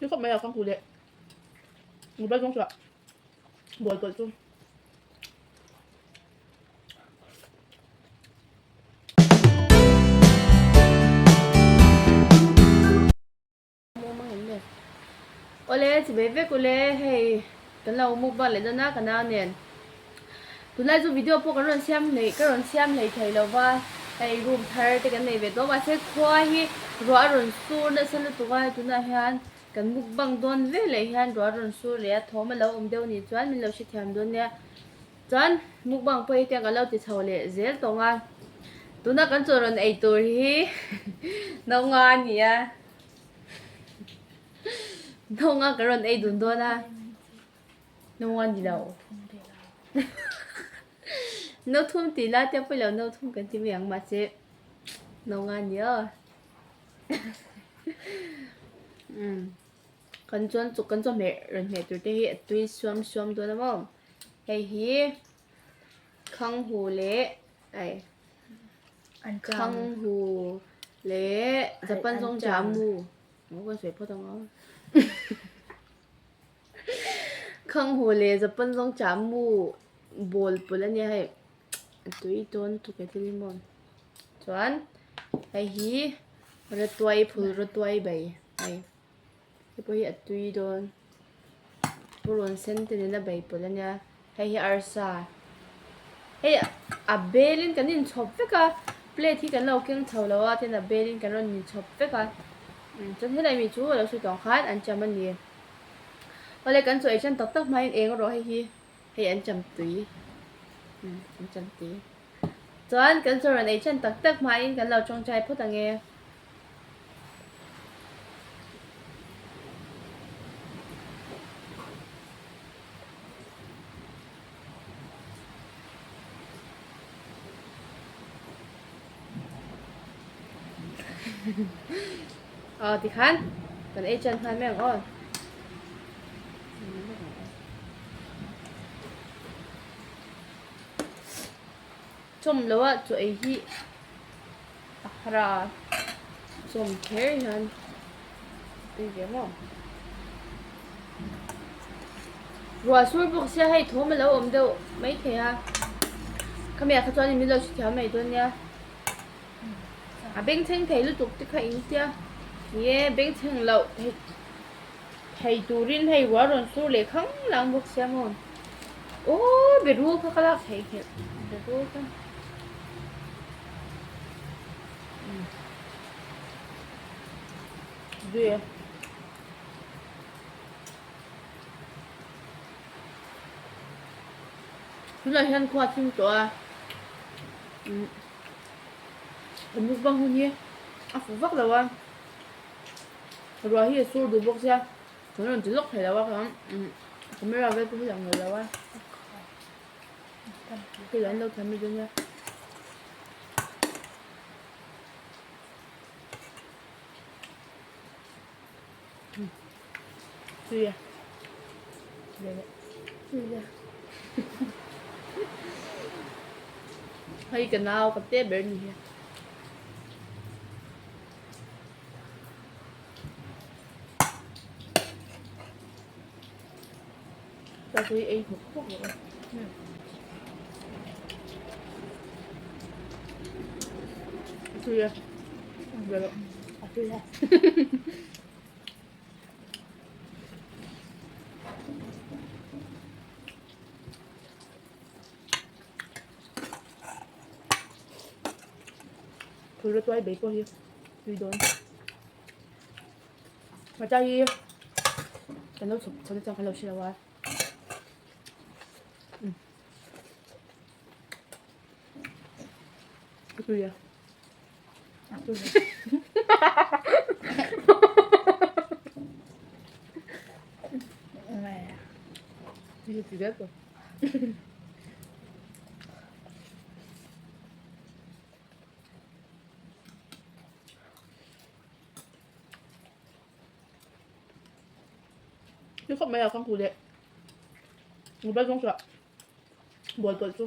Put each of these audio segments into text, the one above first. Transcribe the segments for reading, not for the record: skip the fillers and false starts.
Tui khawp mai a kangku leh mobile zawng chhuah bawl pawlh chu. Awle chi ve vek ule hei kan lo mukbang leh dawn a ka nau nen tunlai chu video pawh kan rawn siam hlei ka rawn siam hlei thei lo va hei room thar te kan nei ve tawh mahse khua hi ruah a rawn sur nasa lutuk a tunah hian kan mukbang dawn veleh hian ruah a rawn sur leh a thawm a lo awm deuh anih chuan min lo hrethiam dawn nia. Chuan mukbang pawh hi tiang kan lo ti chho leh zel tawng a, tuna kan chaw rawn ei tur hi no nga a ni a, no nga kan rawn ei dun dawn a, no nga ni lo, no thum tih la tia pawh lo no thum kan ti mai ang mahse no nga a ni aw umm kan chuan chuk kan chawhmeh rawn hmeh tur te hi a tui suam suam dawn a maw. Hei hi khanghu leh ai khanghu leh Japan zawng jamu maw kan sawi phawt ang a khanghu leh Japan zawng jamu bawl pawlh a nia hei a tui dawn tuk e thil hi maw chuan hei hi ratuai phul ratuai bai hei. Hei pawh hi a tui dawn purun sen te nena bei pawlh a nia hei hi arsa hei a belin kan inchhawp vek a plate hi kan lo keng chho lo a tin a belin kan rawn inchhawp vek a chuan helai mi chu a lo sawi tawh ang khan an cham a ni awle kan chaw ei tan tak tak hmain eng erawh hei hi hei an cham tui an cham tui chuan kan chaw rawn ei tan tak tak hmain kan lo tawngtai phawt ang e. Aw tikhan kan ei chan nghal mai ang aw. Chawm lo a chaw ei hi a har a chawm kher hian tui ve maw ruah sur bawk sia hei thawm a lo awm deuh maithei a khami ah kha chuan min lo hre thiam mai dawn nia a bengchheng thei lutuk te kha in tia ni e bengchheng loh thei thei turin hei ruah rawn sur leh khang lang bawk sia maw aw berul kha ka lak theih nghelh berul kha. Zui Tunah hian khua thim tawh a kan mukbang hun hi a fuh vak lo a ruah hi a sur duh bawk sia kan rawn ti lawk thei lo a camera vel pawh hi lang lo a. Hei an lo thiam mai dawn nia. Tui e. Tui e. Hei ka nau ka te ber ni hi. Ka tui ei hmuk hmuk bawk a. A tui a. A tui a. Phul tuai bei pawh hi tui dawn. Hmarcha hi kan lo chhuk chho na chuan kan lo hre lo a. A tui a. A tui a. Tui a ti zet tawh. Ni khawp mai a kangku leh mobile zawng chhuah bawl pawlh chu.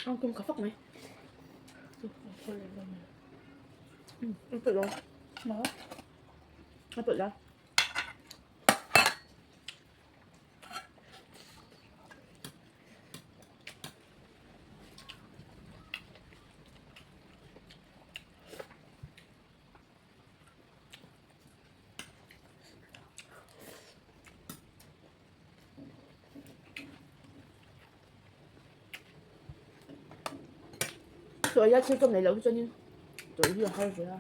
Ang tum ka fak mai. Ang put lo. Ang put la. Chaw ei a thil ka nei loh hi chuanin chaw ei hi a har ve a.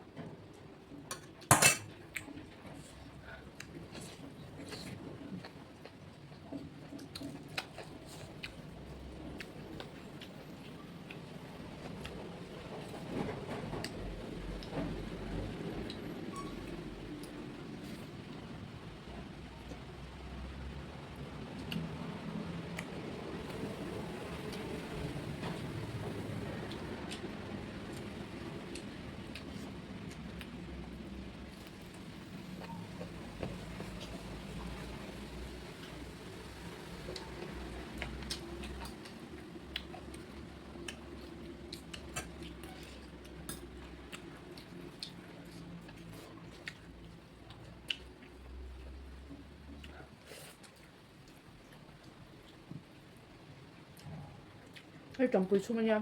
Hei tampui chhum ania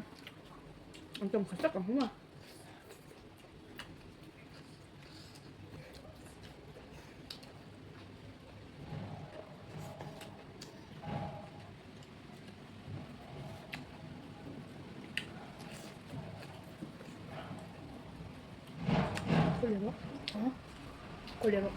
an tam khat tak ang hum a. 어? 걸려라.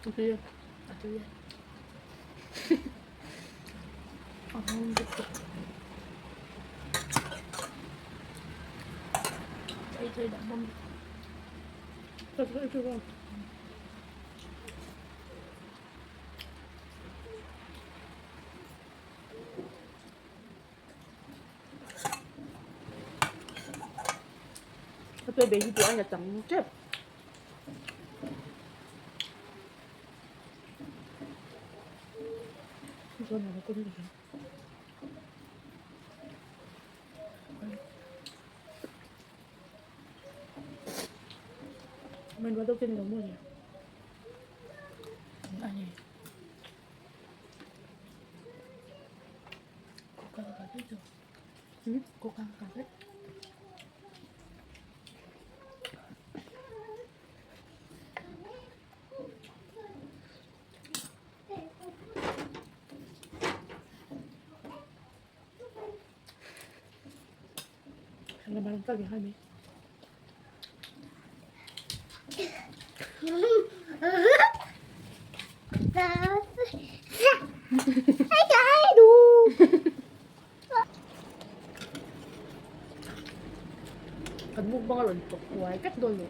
Ok. 아니. 국가가 되죠. 응? 국가가 돼? 장난 딱이 하네. Kan mukbang ron to kuai tek don lo.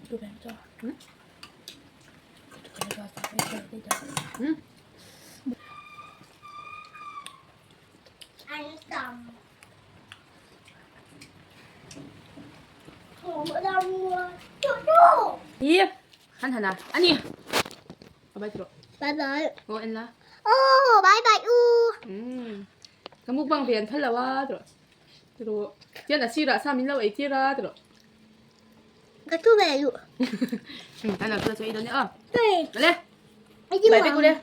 또 뱀자. 응? 그래서 응? Ăn cầm. Hi, han han a. Ani. Bye bye tiro. Bye bye. O en la. Oh, bye bye u. Um. Ka mukbang ve an phal lo a tiro. Tiro. Tian a sirah sa min lo ei tir a tiro. Ka tu ve lu. An lo chu ei dawn e aw. Hey. Le. Ai Bye bye ku le.